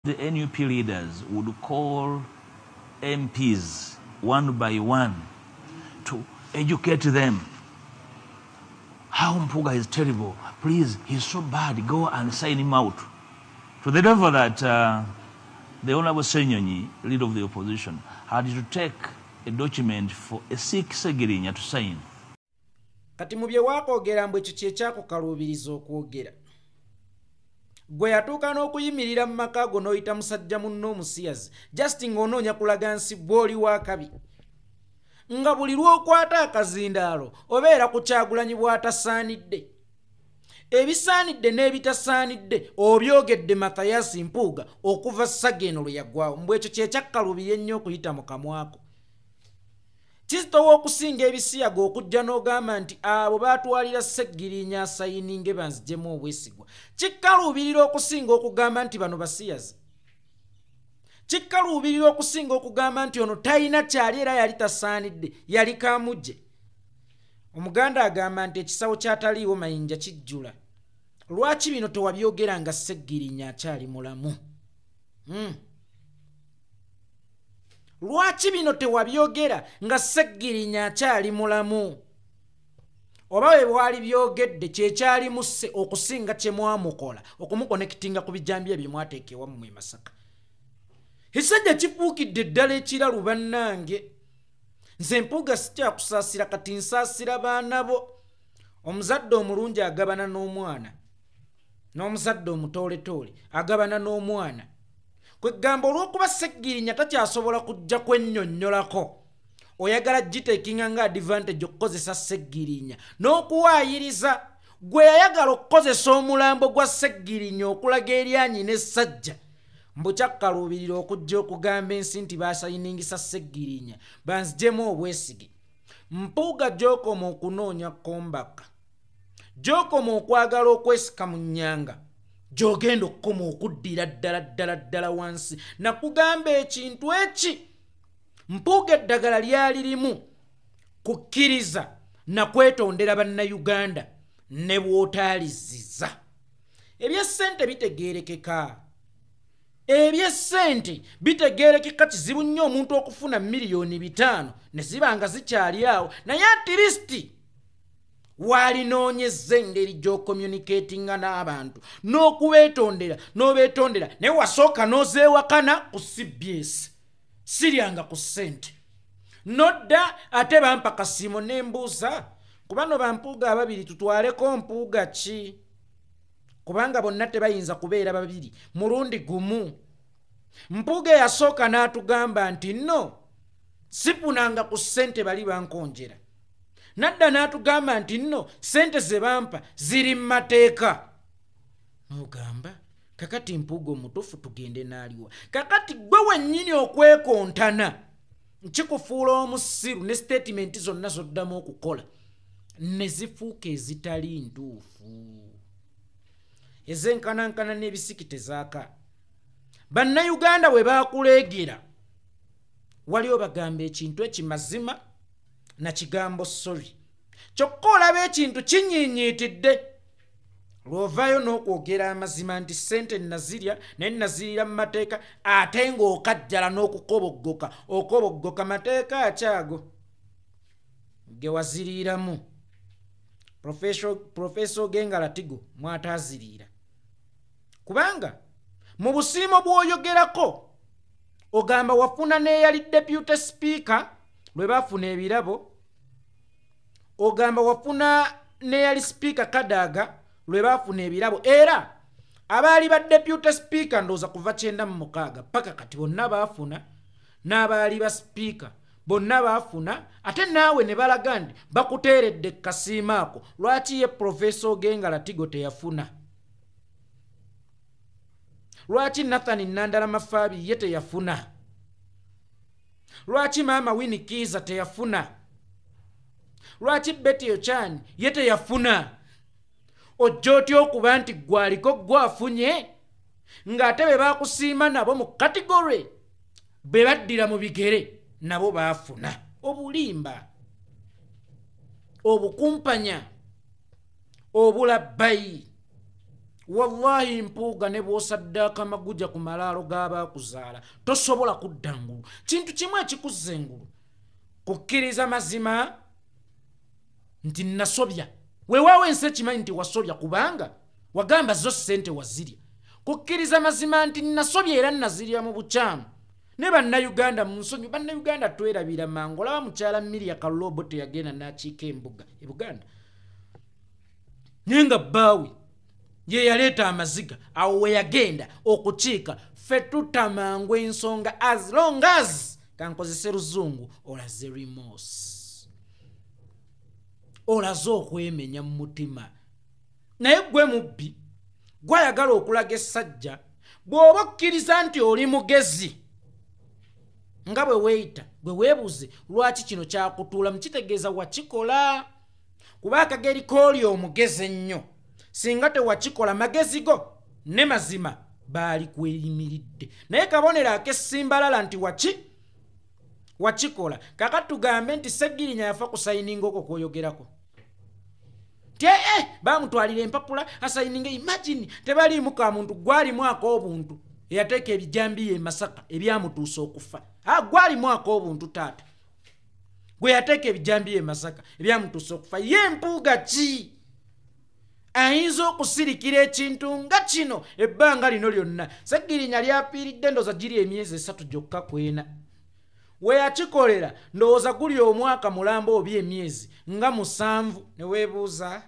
The NUP leaders would call MPs one by one to educate them. How Mpuuga is terrible. Please, he's so bad. Go and sign him out. To the level that the Honorable Ssenyonyi, leader of the opposition, had to take a document for a sick Ssegirinya to sign. Kati mu bye waakwogera, mbu ekyo kyekyakukaluubiriza okwogera, gwe yatuuka n'okuyimirira mu maka go n'oyita musajja munno omusiyazi, just ng'onoonya kulaga nsi bw'oli wakabi, nga buli lw'okwata akazindaalo obeera ku Kyagulanyi bw'atasaanidde. Ebisaanidde n'ebitasaanidde obyogedde, Mathayasi Mpuuga, okuva saga eno lwe yaggwawo. Mbw ekyo kyekyakkaluubiri ennyo okuyita mu kamwako. Kizitowa okusinga ebisiyaga okujja n'ogamba nti abo baatwalira Seggirinya asayininge banzijemu obwesigwa. Kikkaluubirira okusinga okugamba nti bano basiyazi. Kikkaluubirira okusinga okugamba nti ono talina kyali era yali tasaanidde, yali kamujje. Omuganda agamba nti ekisawo kyataliiwo mayinja kijjula. Lwaki bino tewabyogera nga Seggirinya akyali mulamu? Lwaki bino tewabyogera nga Seggirinya akyali mulamu? Oba bwe bwali byogedde kyekyali musse okusinga kye mwamukola okumukonekitinga ku bijambiya bye mwateeka ewammwe e Masaka? Ekisajja kifuukidde ddala ekiralu. Bannange, nze Mpuuga sikyakusaasira, kati nsaasira baana bo. Omuzadde omulungi agabana n'omwana, n'omuzadde omutooletoole agabana n'omwana. Kwegamba olw'okuba Seggirinya takyasobola kujja kwennyonnyolako, oyagala gitekinga nga advantage okukozesa Seggirinya n'okuwaayiriza gwe yayagala okukozesa omulambo gwa Seggirinya okulaga eryanyi n'essajja. Mbu kyakkaluubirira okujja okugamba ensi nti basayiningisa Seggirinya banzigyemu obwesige. Mpuuga, gy'okoma okunoonya kombaka, gy'okoma okwagala okwesika mu nnyanga, gy'ogenda okukoma okuddira ddala ddala ddala wansi. Nakugamba ekintu eki, Mpuuga, eddagala lyali limu: kukkiriza nakwetondera Bannayuganda ne bw'otaaliziza. Ebyessente bitegeerekeka, ebyessente bitegeerekeka. Kizibu nnyo omuntu okufuna 5 miliyoni ne ziba nga zikyali awo, naye at least walinoonyezza engeri gy'ocommunicatinga n'abantu n'okubeetondera, n'obeetondera. Naye wasooka n'ozeewakana ku CBS, siryanga ku ssente, nodda ate bampa kasiimo. Nembuuza ku bano bampuuga ababiri, tutwaleko Mpuuga ki? Kubanga bonna tebayinza kubeera babiri mulundi gumu. Mpuuga eyasooka n'atugamba nti nno sifunanga ku ssente, bali bankonjera. Nadda n'atugamba nti nno ssente ze bampa ziri mu mateeka. N'ogamba, kakati Mpuuga omutuufu tugende n'aliwa? Kakati gwe wennyini okwekontana nkikufuula omusiru, ne statement zonna zoddamu okukola ne zifuuka ezitali ntuufu, ezenkanankana n'ebisiki tezaaka. Bannayuganda bwe bakuleegera, wali obagamba ekintu ekimazima na kigambo sorry, kyokka olaba ekintu kinyiinyiitidde lw'ovaayo n'okwogera amazima nti ssente nazirya, naye nazirira mu mateeka, ate ng'okajjala n'okukoboggoka okoboggoka mateeka akyago ge waziriiramu. Profesa Ogenga Latigo mwataaziriira, kubanga mu busiimo bw'oyogerako ogamba wafuna n'eyali deputy speaker lwe baafuna ebirabo, ogamba wafuna n'eyali speaker Kadaga lwe baafuna ebirabo. Era abaali ba deputy speaker, ndowooza kuva 96 paka kati, bonna baafuna, n'abaali ba speaker bonna baafuna, ate naawe ne balaga nti bakuteeredde kasiimo ako. Lwaki ye Profesa Ogenga Latigo teyafuna? Lwaki Nathan Nandala Mafaabi ye teyafuna? Lwaki Maama Winnie Kiiza teyafuna? Lwaki Betty Ochan ye teyafuna? Ojja otya okuba nti gwaliko gwafunye, ng'ate be bakusiima nabo mu category bwe baddira mu bigere nabo baafuna? Obulimba, obukumpanya, obulabbayi. Wallahi Mpuuga ne bw'osaddaaka amaguja ku malaalo g'abaakuzaala tosobola kudda ngulu. Kintu kimu ekikuzza engulu, kukkiriza mazima nti nasobya. Weewaawo ensi ekimanyi nti wasobya kubanga wagamba zo ssente wazirya. Kukkiriza mazima nti nasobya era nazirya mu bukyamu. Ne bannayuganda mu nsonyi, bannayuganda twerabira mangu. Olaba mukyala Miria Kaloobo teyagenda n'akiika embuga e Buganda, naye nga bbaawe ye yaleeta amaziga awo we yagenda okukiika. Ffe tutta mangu ensonga as long as, kankozese luzungu, olaze remorse, olaze okwemenya mu mutima. Naye gwe mubbi gwayagala okulaga essajja, bw'oba okkiriza nti oli mugezi nga bwe weeyita, bwe weebuze lwaki kino kyakutuulamu, kitegeeza wakikola. Kuba akageri kooli omugezi ennyo, singa tewakikola magezi go ne mazima baali kweyimiridde. Naye kabonero ak'essimbalala nti wakikola. Kakati tugambe nti Ssegirinya yafa kusayininga okwo kwoyogerako nti bamutwalira empapula asayininga. Imagine, tebaliimu ka muntu, gwalimu ak'obuntu eyateeka ebijambiya e Masaka ebyamutuusa okufa. Gwalimu ak'obuntu taata gwe yateeka ebijambiya e Masaka ebyamutuusa okufa. Ye Mpuuga ki ayinza okusirikira ekintu nga kino ebbanga lino lyonna? Ssegirinya lyafiiridde ndowooza giri emyezi 3 gyokka kwena. We yakikolera ndowooza guli omwaka mulamba oba emyezi nga 7. Ne weebuuza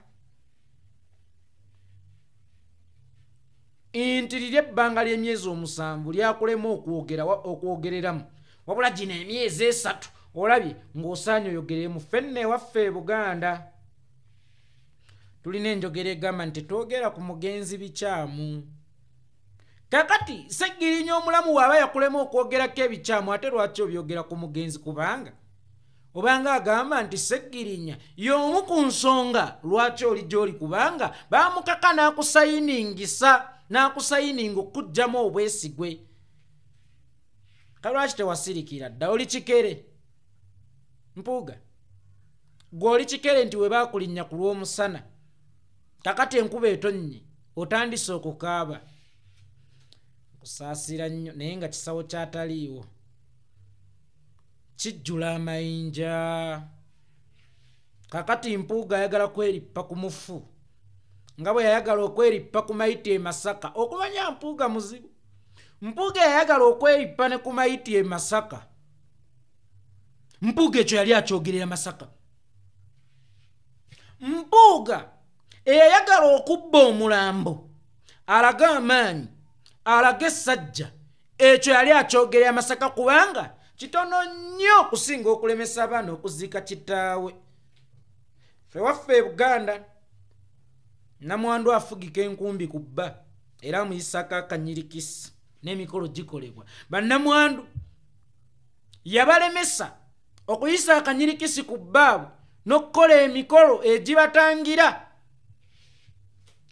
nti liri ebbanga ly'emyezi 7 lyakulema okwogereramu, wabula gino emyezi 3 olabye ng'osaanye oyogeremu. Ffenna ewaffe e Buganda tulina enjogera egamba nti twogera ku mugenzi bikyamu. Kakati Ssegirinya omulamu waaba yakulema okwogerako ebikyamu, ate lwaki obyogera ku mugenzi? Kubanga obanga agamba nti Ssegirinya y'omu ku nsonga lwaki oli gy'oli, kubanga baamukaka n'akusayiningisa, n'akusayininga okuggyamu obwesigwe. Kalwaki tewasirikira dda? Oli kikere Mpuuga, gwe oli kikere nti we baakulinnya ku lw'omusana, kakati enkuba etonnye otandise okukaaba. Kusaasira nnyo, naye nga kisawo kyataliiwo kijjula amayinja. Kakati Mpuuga ayagala kwerippa ku mufu nga bwe yayagala okwerippa ku mayiti e Masaka. Okumanya Mpuuga muzibu, Mpuuga yayagala okwerippa ne ku mayiti e Masaka. Mpuuga ekyo yali akyogerera Masaka. Mpuuga eyayagala okubba omulambo alaga amaanyi, alaga essajja, ekyo yali akyogerera Masaka, kubanga kitono nnyo okusinga okulemesa abaana okuziika kitaawe. Ffe waffe e Buganda namwandu afugika enkumbi ku bba era amuyisako akanyirikisi n'emikolo gikolebwa. Bannamwandu yabalemesa okuyisa akanyirikisi ku bbaabwe n'okukola emikolo egibatangira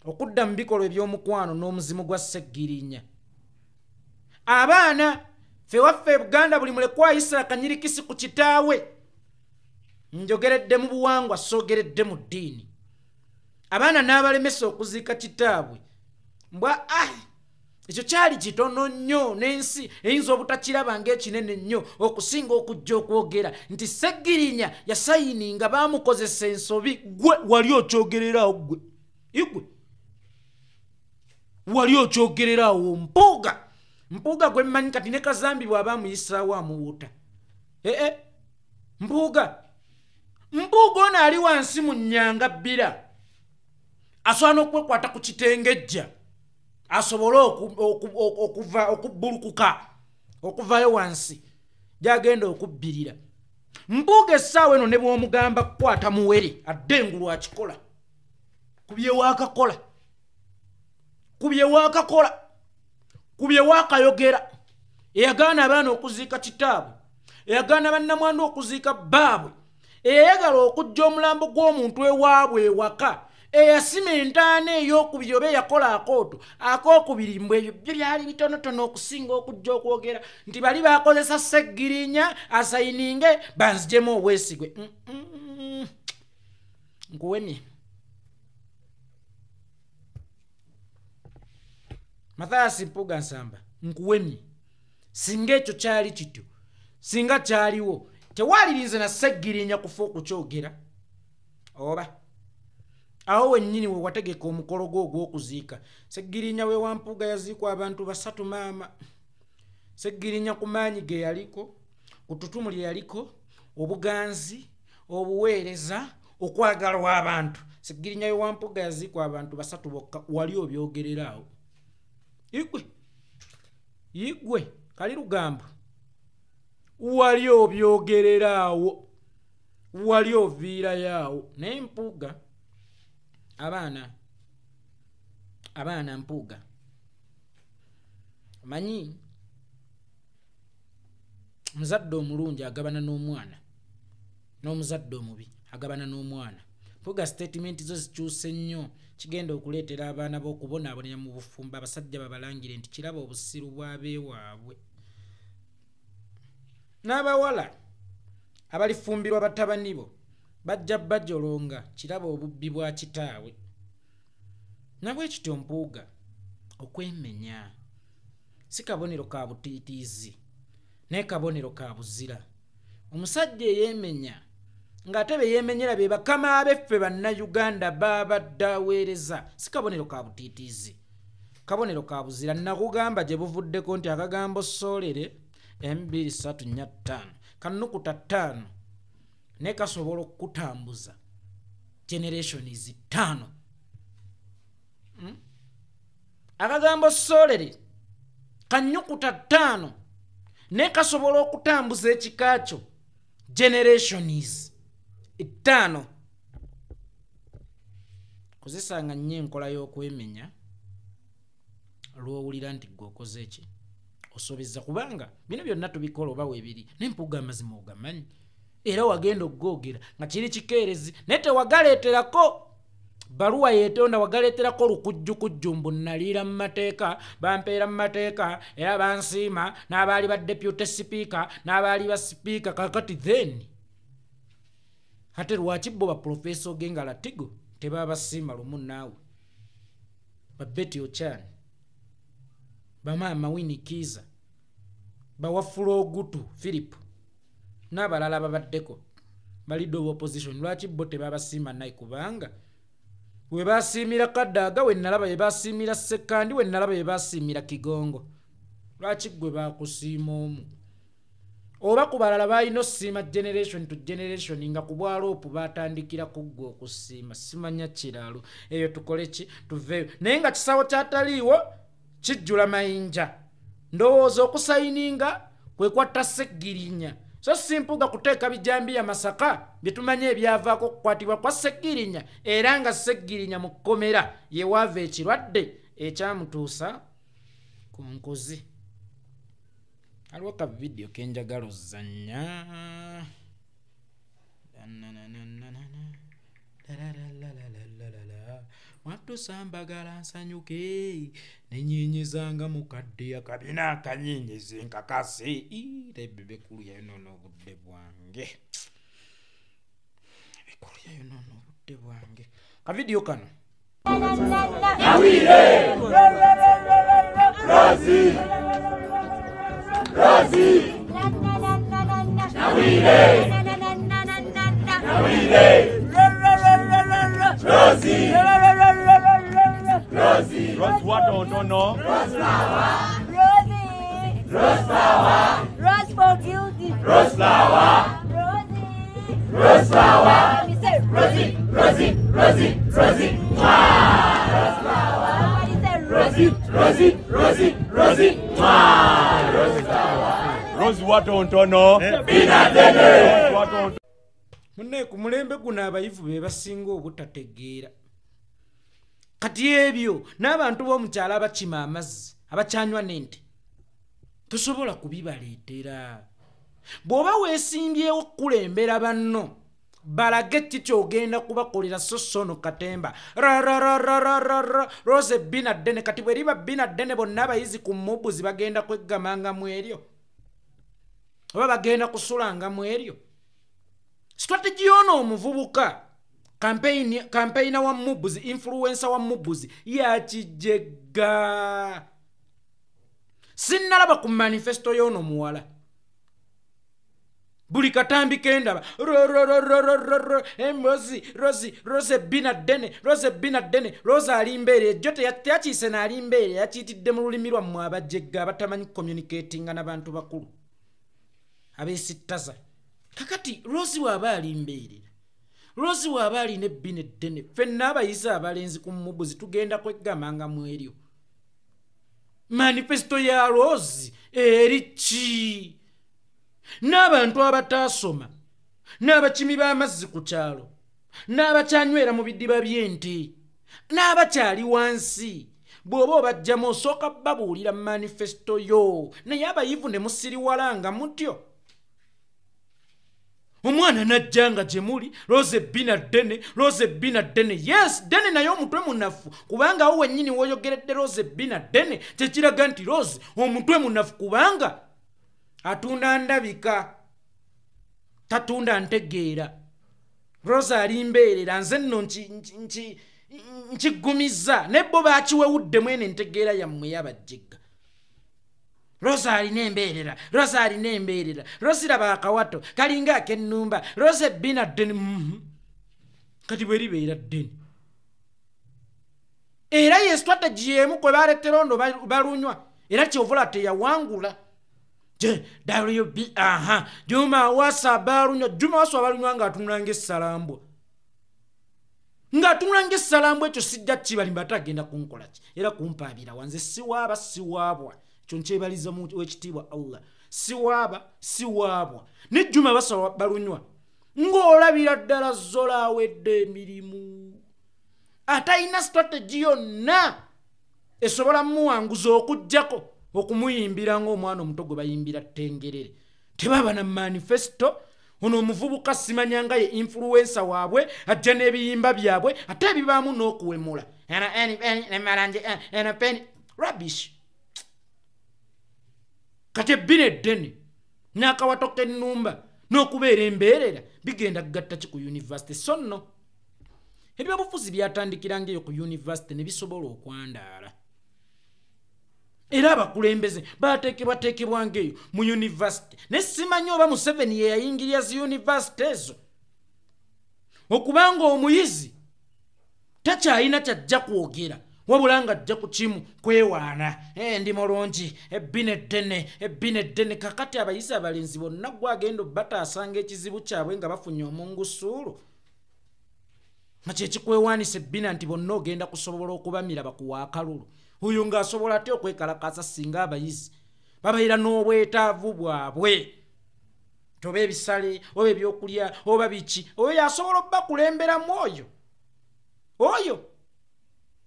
okudda mu bikolwa eby'omukwano n'omuzimu gwa Ssegirinya. Abaana ffe waffe e Buganda buli mulekwa ayisa akanyirikisi ku kitaawe. Njogeredde mu buwangwa, soogeredde mu ddiini. Abaana n'abalemesa okuziika kitaabwe mbwa ekyo kyali kitono nnyo n'ensi eyinza obutakiraba ng'ekinene nnyo okusinga okujja okwogera nti Ssegirinya yasayininga baamukozesa ensobi. Gwe wali okyogereraawo, gwe igwe wali okyogereraawo. Mpuuga, Mpuuga gwe mmanyi kati ne Kazambi bw'aba amuyisaawo amuwuuta. Mpuuga, Mpuuga ono ali wansi mu nnyanga bbira, asobola n'okwekwata ku kitengejja asobole okuva okubbulukuka okuvayo wansi gy'agenda okubbirira. Mpuuga essaawa eno ne bw'omugamba kukwata muwere adde engulu akikola ku bye waakakola, ku bye waakakola, ku bye waakayogera. Eyagaana abaana okuziika kitaabwe, eyagaana bannamwandu okuziika bbaabwe, eyayagala okuggya omulambo gw'omuntu ewaabwe ewaka, eyasima entaana ey'okubiri oba eyakola akooto akookubiri, mbwe ebyo byo byali bitonotono okusinga okujja okwogera nti bali bakozesa Ssegirinya asayininge banzigyemu obwesigwe. Nkuwemye. Mathias Mpuuga Nsamba nkuwemye. Singa ekyo kyali kityo, singa kyaliwo, tewalirinze na Ssegirinya kufa okukyogera. Oba awo wennyini we wategeka omukolo gwo ogw'okuziika. Ssegirinya we wa Mpuuga yaziikwa abantu 3 maama. Ssegirinya ku maanyi ge yaliko, ku ttutumu lye yaliko, obuganzi, obuweereza, okwagalwa abantu. Ssegirinya we wa Mpuuga yaziikwa abantu 3 bokka, wali obyogerera awo. Igwe, igwe, kali lugambo. Wali obyogerera awo, wali oviirayo awo. Naye Mpuuga, abaana Mpuuga, omanyi muzadde omulungi agabana n'omwana, n'omuzadde omubi agabana n'omwana. Mpuuga statement zo zikyuse nnyo, kigenda okuleetera abaana b'okubonaabonera mu bufumbo, abasajja babalangire nti kiraba obusiru bw'abeewaabwe. N'abawala abalifumbirwa batabani bo bajja bajolonga kiraba obubbi bwa kitaabwe. Nabwe kityo Mpuuga okwemenya si kabonero ka butiitiizi, naye kabonero ka buzira. Omusajja eyeemenya ng'ate be yeemenyera be bakama beffe bannayuganda babadde aweereza, si kabonero ka butiitiizi, kabonero ka buzira. Nakugamba gye buvuddeko nti akagambo soolere 2 3 4 5 kanukuta 5 ne kasobola okukutambuza generations 5. Akagambo soolere kanyukuta 5 ne kasobola okutambuza ekika kyo generations 5. Kozesanga nnyo enkola y'okwemenya lw'owulira nti ggwe okoze ki, osobezza, kubanga bino byonna tubikola oba weebiri. Naye Mpuuga amazima ogamanyi, era wagenda okugoogera nga kiri kikeerezi, naye tewagaleeterako baluwa yeetonda, wagaleeterako lukujjukujju mbu naliira mu mateeka, bampeera mu mateeka, era bansiima n'abaali ba deputy speaker n'abaali ba speaker. Kakati then ate lwaki bo ba Professor Ogenga Latigo tebabasiima lumu naawe, ba Betty Ochan, bamaama Winnie Kiiza, bawafula Ogutu Philip n'abalala babaddeko balidde opposition, lwaki bo tebabasiima naye? Kubanga we basiimira Kadaga, we nalaba we basiimira Ssekandi, we nalaba we basiimira Kigongo, lwaki ggwe bakusiima omu? Oba ku balala balina osiima generation to generation, nga ku bwaloopu batandikira ku ggwe okusiima. Simanya kiralo eyo tukole ki, tuveeyo. Naye nga kisawo kyataliiwo kijjula mayinja. Ndowooza okusayininga kwe kwatta Ssegirinya, so si Mpuuga kuteeka bijambiya Masaka bye tumanyi ebyavaako okukwatibwa kwa Ssegirinya, era nga Ssegirinya mu kkomera ye waava ekirwadde ekyamutuusa ku nkozi. Aliwo ka vidiyo ke njagala ozannya. Watuusa mbagala nsanyuke nenyinyizanga mukadde akabina akanyiinyizi nkakase. Ebyo bikulu yayonoona obudde bwange, bikulu yayonoona obudde bwange. Ka vidiyo kano. Nawire Rosie Rosie Nawire Nawire Rosie Rosie Rose what don't know. Rose flower Rosie Rose flower Rose for guilty Rose flower Rosie Rose flower Let me say Rosie Rosie Rosie Rosie Rose flower Somebody say Rosie Rosie Rosie Rosie Rose flower Rose what don't know. Bina dene What don't Munne ku mulembe guno abayivu be basinga obutategeera. Kati ebyo n'abantu b'omukyalo abakima amazzi abakyanywa n'ente tosobola kubibaleetera. Bw'oba weesimbyewo okukulembera banno, balage ki ky'ogenda kubakolera, so sono katemba rararararara Rose bbina ddene. Kati bwe liba bbina ddene, bonna abayizi ku mubuzi bagenda kweggamanga mu eryo, oba bagenda kusulanga mu eryo. Strategy yono omuvubuka campaigner wa mubuzi, influencer wa mubuzi yakijega. Sinnalaba ku manifesto y'ono muwala. Buli katambi kendaba Rozi Rozi Rose bina ddene, Rose bina ddene, Rose ali mbeere. Ejjo teyakiise n'ali mbeere, yakiyitidde mu lulimi lwammwe abajegga abatamanyi communicatinga n'abantu bakulu abeesittaza. Kakati Rose bw'aba ali mbeerera, Rose bw'aba alina ebbina eddene, ffenna abayizi abalenzi ku mubuzi tugenda kweggamanga mu eryo. Manifesto ya Rose eri ki? N'abantu abataasoma, n'abakimi b'amazzi ku kyalo, n'abakyanywera mu bidiba by'ente, n'abakyali wansi, bw'oba obajjamu osooka babuulira manifesto yo. Naye abayivu ne musiriwala nga mutyo. Omwana n'ajja nga gye muli, Rose ebbina ddene, Rose ebbina ddene. Yes, ddene, naye omutwe munafu, kubanga awo wennyini w'oyogeredde Rose ebbina ddene kyekiraga nti Rose omutwe munafu, kubanga atunda ndabika, tatunda ntegeera. Rose ali mbeerera, nze nno nkigumizza, ne bo bakiwewuddemu eno entegeera yammwe y'abajjegga. Rose alina embeerera, Rose alina embeerera, Rose laba akawato kalinga ak'ennumba, Rose ebbina ddene. Kati bwe libeera ddene, era ye strategy y'emu kwe baleetera ono balunywa, era kyovula teyawangula. WB aha Juma wasa balunywa, Juma wasa balunywa ng'atunula ng'essalambwa, ng'atunula ng'essalambwa. Ekyo sijja kibalimba, ate agenda kunkola ki? Era kumpaabira wanze siwaaba siwaabwa, ekyo nkyebaliza w'ekitiibwa Allah, siwaaba siwaabwa. Ne Juma wasa balunywa ng'olabira ddala Zola awedde emirimu, atalina strategy yonna esobola muwanguza okuggyako okumuyimbira ng'omwana omuto gwe bayimbira ttengerere. Tebaba na manifesto. Ono omuvubuka simanya nga ye influencer waabwe, ajja n'ebiyimba byabwe ate ebibaamu n'okuwemula. Rubbish. Kati ebbina eddene n'akawato k'ennumba n'okubeera embeerera bigenda kugatta ki ku university? So nno ebyobufuzi byatandikiranga eyo ku university ne bisobola okwandaala. Era abakulembeze bateekebwateekebwanga eyo mu university. Ne simanyi oba Museveni ye yayingirira zi university ezo, okubanga omuyizi takyalina kyajja kwogera, wabula nga ajja ku kimu kwewaana, ndi mulungi, ebbina eddene, ebbina eddene. Kakati abayizi abalenzi bonna gwagenda obbataasanga ekizibu kyabwe nga bafunye omungusuulu, nga kyekikwewaanisa ebbina nti bonna ogenda kusobola okubamira bakuwa akalulu. Oyo ng'asobola ate okwekalakaasa singa abayizi babeera n'obwetaavu bwabwe, toba ebisale oba ebyokulya oba biki, oyo asobola obbakulemberamu. Oyo oyo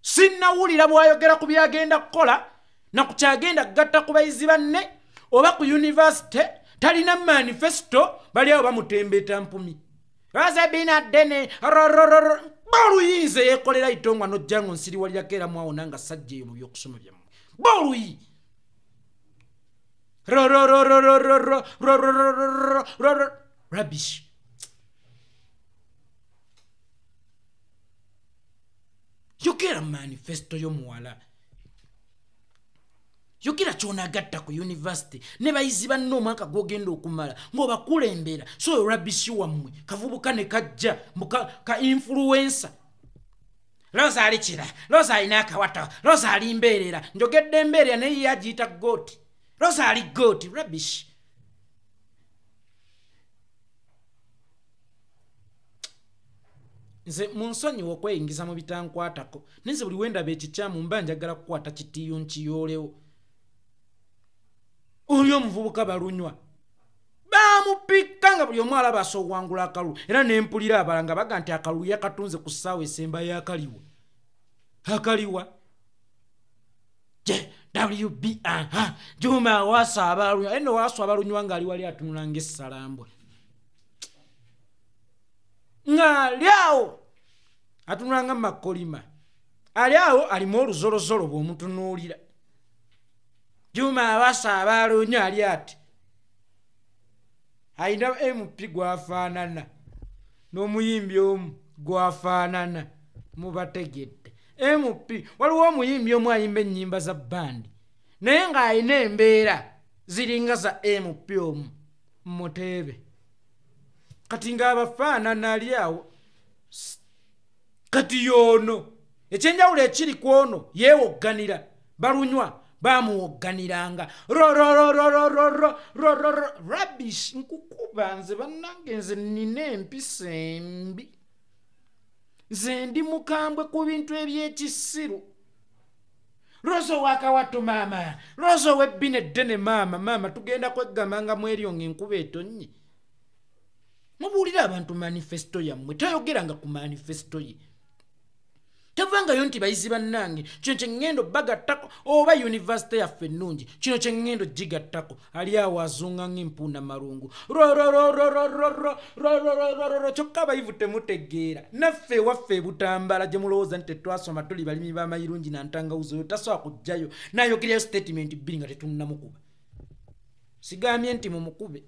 sinnawulira bw'ayogera ku byagenda kukola na ku kyagenda kugatta ku bayizi banne oba ku university. Talina manifesto, bali awo bamutembeeta mpumi. Rose bina ddene boluyinze yeekolera itongwa n'ojja ngo nsiriwalirako era mwawona nga sajja eyo mu byokusoma byammwe. Boluyi rubbish. Yogera manifesto y'omuwala, yogera ky'onaagatta ku university ne bayizi banne omwaka gw'ogenda okumala ng'obakulembera. So oyo rubbish wammwe kavubuka ne kajja mbu ka influencer. Rose ali kira, Rose alina akawato, Rose ali mbeerera. Njogedde embeerera naye ye agiyita gooti. Rose ali gooti, rubbish. Nze munsonyiwe okweyingiza mu bitankwatako, naye nze buli wendaba ekikyamu mba njagala kukwata kitiiyo nkiyoolewo. Oli omuvubuka balunywa bamupikka nga buli omu alaba asoowangula akalulu, era nempulira abala nga baga nti akalulu yakatunze ku ssaawa esembayo akaliwa akaliwa. JWB aha Juma wasa abalunywa, eno wasa abalunywa ng'ali wali atunula ng'essalambwa, ng'ali awo atunula nga makolima, ali awo alimu oluzolozolo bw'omutunuulira. Juma wasa abalunywa ali ati alina MP gwafaanana n'omuyimbi omu gwafaanana, mubategedde. MP waliwo omuyimbi omu ayimba ennyimba za bandi Naye ng'alina embeera ziringa za MP omu Muteebe. Kati ng'abafaanana ali awo. Kati y'ono ekyenjawulo ekiri ku ono yeewogganira, balunywa bamuwogganiranga. Rorororororororororo rubbish. Nkukuba nze bannange, nze nnina empisa embi, nze ndi mukambwe ku bintu ebyekisiru. Rozo wakawato maama, Rozo webbina eddene maama, maama tugenda kweggama mweryo ng'enkuba etonnye. Mubuulire abantu manifesto yammwe, tayogeranga ku manifesto ye. Tavangayo nti bayizi bannange kino kye ŋŋendo bagattako, oba yunivasite yaffe ennungi kino kye ŋŋendo gigattako. Ali awo azunga ng'empuuna malungu. Rorororororororororororo. Kyokka abayivu temutegeera. Naffe ewaffe ebutambala gye mulowooza nti tetwasoma tuli balimi b'amayirungi na ntangawuzi, oyo tasobola kujjayo n'ayogerayo sitatimenti bbiri nga tetunnamukuba. Sigambye nti mumukube,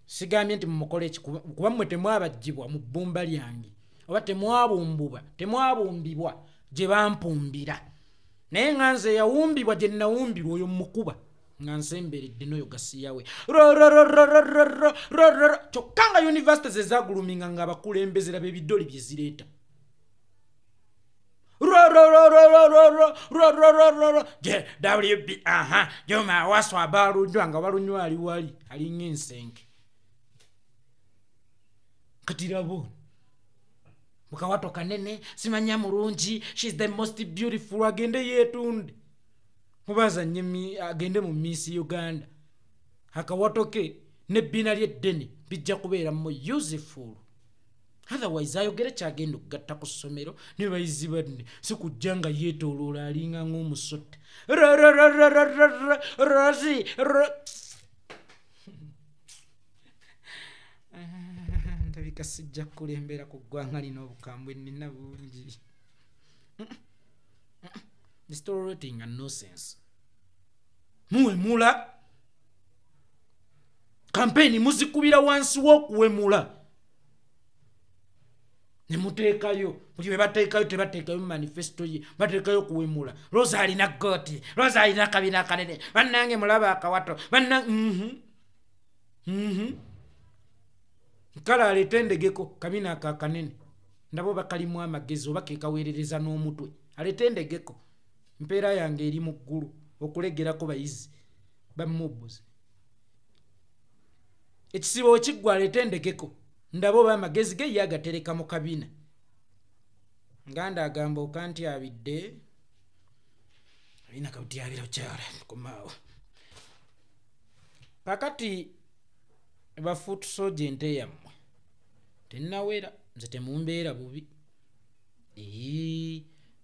sigambye nti mumukole eki, kuba mmwe temwabaggyibwa mu bbumba lyange, oba temwabumbibwa gye bampumbira. Naye nga nze yawumbibwa gye nnawumbirwa, oyo mukuba nga nsemberedde n'oyo gasiyawe. Rorororororororororo. Kyokka nga yunivasite ze zaaguluminga ng'abakulembeze laba ebidoli bye zireeta. Rororororororororororo. JWB, aha, Juma Waswa balunywa nga balunywa ali wali alinga ensenke. Kati laba mukawato kanene, simanya mulungi, she's the most beautiful, agende yeetunde. Mubazanye agende mu Miss Uganda. Akawato ke n'ebbina ly'eddene bijja kubeera mu useful. Otherwise ayogere kyagenda okugatta ku ssomero ne bayizi banne, si kujja nga yeetooloola alinga ng'omusota. Rozi ndabika sijja kukulembera ku ggwanga lino, obukambwe nnina bungi. Tolerating a nonsense. Muwemula. Kampeni muzikubira wansi w'okuwemula. Ne muteekayo, buli bwe bateekayo tebateekayo mu manifesto ye, bateekayo kuwemula. Rosa alina goti, Rosa alina kabina kanene, bannange mulaba akawato, banna Kale aleete endegeko kabina ako akanene, ndaba oba kalimu amagezi oba ke kaweerereza n'omutwe. Aleete endegeko, mpeera yange eri mu ggulu okulegerako bayizi bamubuzi. Ekisibo we kiggwa aleete endegeko, ndaba oba amagezi ge ye agatereka mu kabina. Nganda agamba okantyabidde, alina kabutyabira okyala komaawo. Kakati ba foot soldier ente yammwe tennawera, nze temumbeera bubi.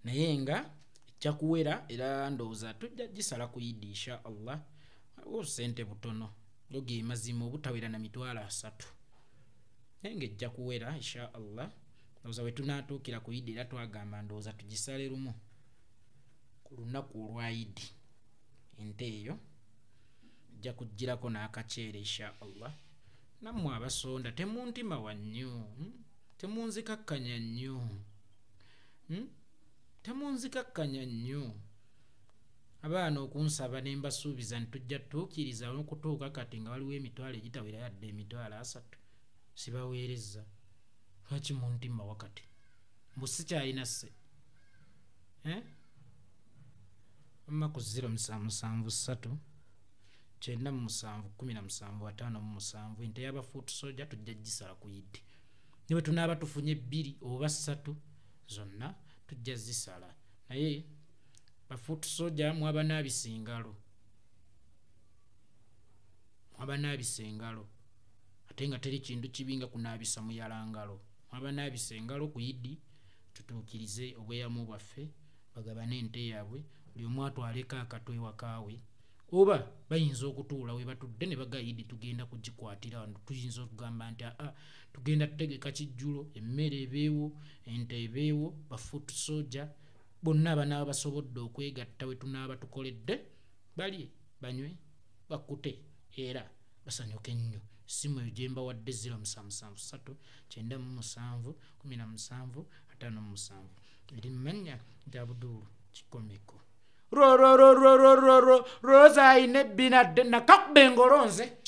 Naye nga ejja kuwera, era ndowooza tujja gisala ku Idi insha Allah. Waliwo obusente butono, yo ge mazima obutawera na 300,000. Naye ng'ejja kuwera insha Allah. Ndowooza we tunaatuukira ku Idi era twagamba ndowooza tugisale lumu ku lunaku olwa Idi. Ente eyo ejja kugirako n'akaceere insha Allah. Nammwe abasonda temuntima wa nnyo, temunzikakkanya nnyo, temunzikakkanya nnyo. Abaana okunsaba ne mbasuubiza nti tujja tutuukiriza n'okutuuka kati nga waliwo emitwalo egitawera yadde 300,000 sibaweereza. Lwaki muntima wakati? Mbu sikyalina sse. Amma ku 0773 97 17 57 ente y'aba foot soldier tujja gisala ku Idi. Ne bwe tunaaba tufunye 2 oba 3 zonna tujja zisala. Naye ba foot soldier mwabanaabisa engalo, mwabanaabisa engalo, ate nga teri kintu kibi nga kunaabisa muyala ngalo. Mwabanaabisa engalo ku Idi tutuukirize obweyamo bwaffe, bagabane ente yaabwe, buli omu atwaleko akatwe ewakaawe. Oba bayinza okutuula we batudde ne baga Idi tugenda kugikwatira wano, tuyinza okugamba nti aa tugenda tutegeka kijjulo, emmere ebeewo, ente ebeewo, ba foot soldier bonna abanaaba basobodde okwegatta we tunaaba tukoledde, balye, banywe, bakkute era basanyuke nnyo. Essimu eyo gye mbawadde 0773 97 17 57 eri mu mannya nti Abdul Kikomeko. Rosa ayina ebbina dde nakakuba engolo nze.